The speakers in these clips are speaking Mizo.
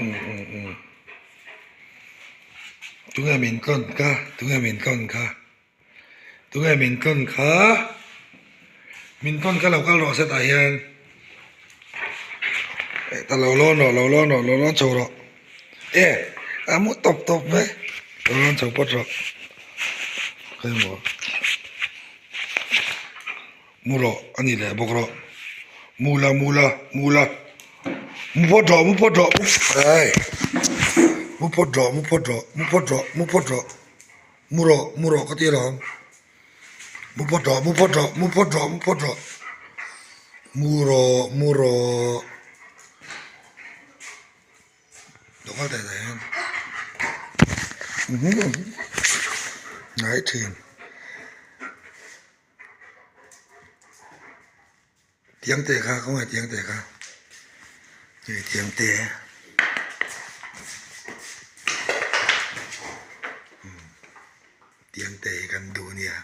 Um um um tunge min tlawn kha tunge min tlawn kha tunge min tlawn kha min tlawn kha lo kal rawh se tah hian eh ta lo lawn rawh lo lawn rawh lo lawn chho rawh e a mu tawp tawp mai lo lawn chho phawt rawh khawimaw. Mu rawh a ni leh bawk rawh mu la mu la mu la mu phawt rawh mu phawt rawh ai mu phawt rawh mu phawt rawh mu phawt rawh mu phawt rawh mu rawh mu rawh ka ti alawm mu phawt rawh mu phawt rawh mu phawt rawh mu phawt rawh mu rawh mu rawh lo kal teh tah hian ngai thin. Tiang te kha khawnge tiang te kha hei tiang te tiang te hi kan duh ania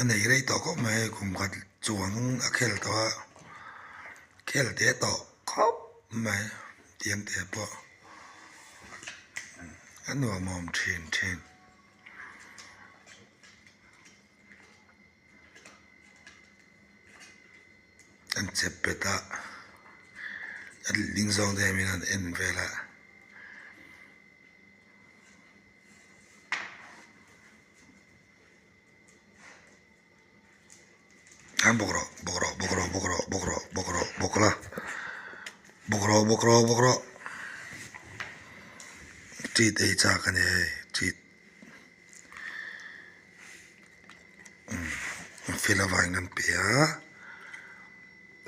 A nei rei tawh khawp mai kum khat chuang a khel tawh a khel teh tawh khawp mai tiang te pawh a nuam awm thin thin. An chep bet a a ding zawng te hian an en vel a. An bawk rawh bawk rawh bawk rawh bawk rawh bawk rawh bawk rawh bawk la bawk rawh bawk rawh bawk rawh treat ei chak a ni hei treat umm a fel avangin an pe a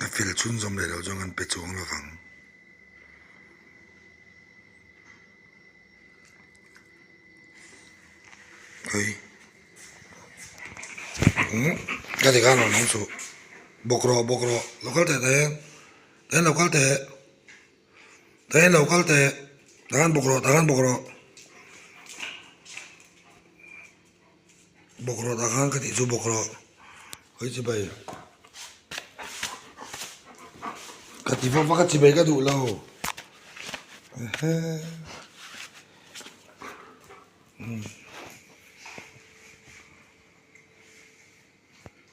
a fel chhunzawm leh loh chuan an pe chuang lovang. Hei umm ka ti khan rawn awm suh bawk rawh bawk rawh lo kal teh teh tah hian lo kal teh tah hian lo kal teh tah khan bawk rawh tah khan bawk rawh bawk rawh tah khan ka tih chu bawk rawh hawi chibai ka ti vak vak a chibai ka duh lo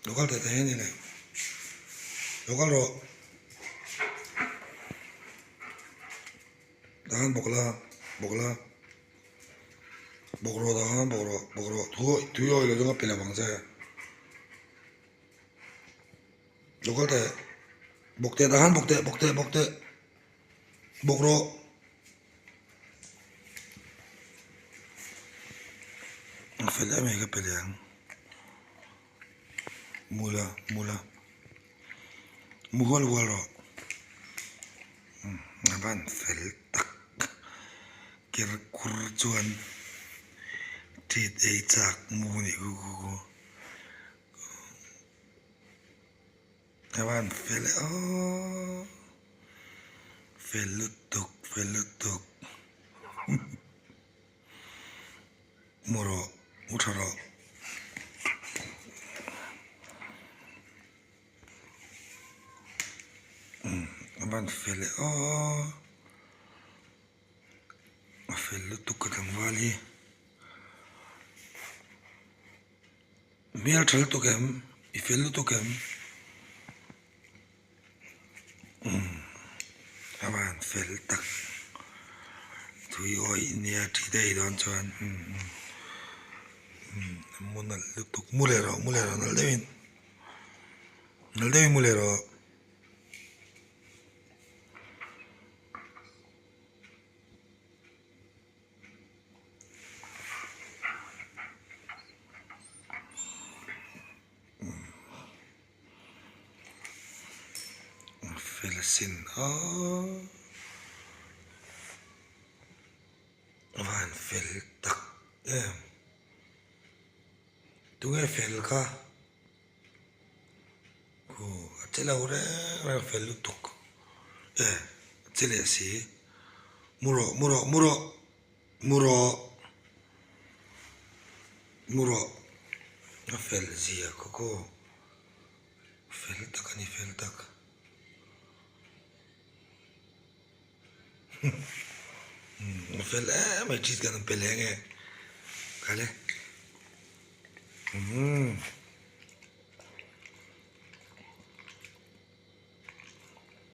lo kal teh teh hi a ni leh lo kal rawh tah khan bawk la bawk la. Bawk rawh dah khan bawk rawh bawk rawh thu tui awih loh chuan ka pe lo ang che lo kal teh bawk teh dah khan bawk teh bawk teh bawk teh bawk rawh a fel em em ka pe leh ang mu la mu la mu hual hual rawh a van fel tak. Ker kur chuan treat ei chak mu nih khu khu khu a van fel e aww fel lutuk fel lutuk mu rawh mu tha rawh. A van fel e aww a fel lutuk ka tlangval hi hmel tha lutuk em i fel lutuk em umm a van fel tak tui awih nia thi daih dawn chuan umm umm a mu nalh lutuk mu leh rawh mu leh rawh nalh deuhin. Nal deuhin mu leh rawh. Fel asin aw a van fel tak em tunge fel kha. Aw a che lo reng reng fel lutuk e a che leh si mu rawh mu rawh mu rawh mu rawh. Mu rawh a fel zia khaw khaw fel tak a ni fel tak a fel em mai cheese kan pe leh ange kha le umm.